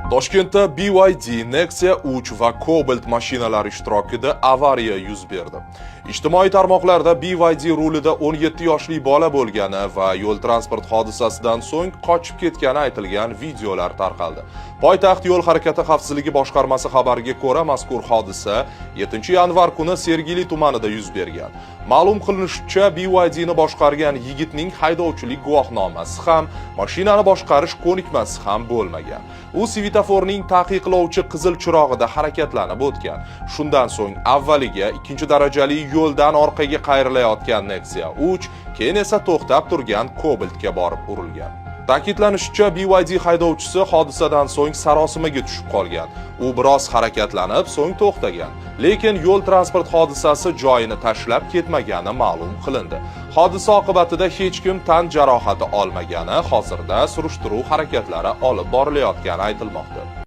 Toshkentda BYD, Nexia 3 va Cobalt mashinalari ishtirokida avariya yuz berdi. Ijtimoiy tarmoqlarda BYD rulida 17 yoshli bola bo'lgani va yo'l transport hodisasidan so'ng qochib ketgani aytilgan videolar tarqaldi. Poytaxt yo'l harakati xavfsizligi boshqarmasi xabariga ko'ra, mazkur hodisa 7 yanvar kuni Sergeli tumanida yuz bergan. Ma'lum qilinishicha, BYD ni boshqargan yigitning haydovchilik guvohnomasi ham, mashinani boshqarish ko'nikmasi ham bo'lmagan. U svetoforning taqiqlovchi qizil chirog'ida harakatlanib o'tgan. Shundan so'ng avvaliga ikkinchi darajali yo'ldan orqaga qayrilayotgan Nexia 3, keyin esa to'xtab turgan Cobaltga borib urilgan. Ta'kidlanishicha, BYD haydovchisi hodisadan so'ng sarosimaga tushib qolgan. U biroz harakatlanib, so'ng to'xtagan. Lekin yo'l transport hodisasi joyini tashlab ketmagani ma'lum qilindi. Hodisa oqibatida hech kim tan jarohati olmagani, hozirda surishtiruv harakatlari olib borilayotgani aytilmoqda.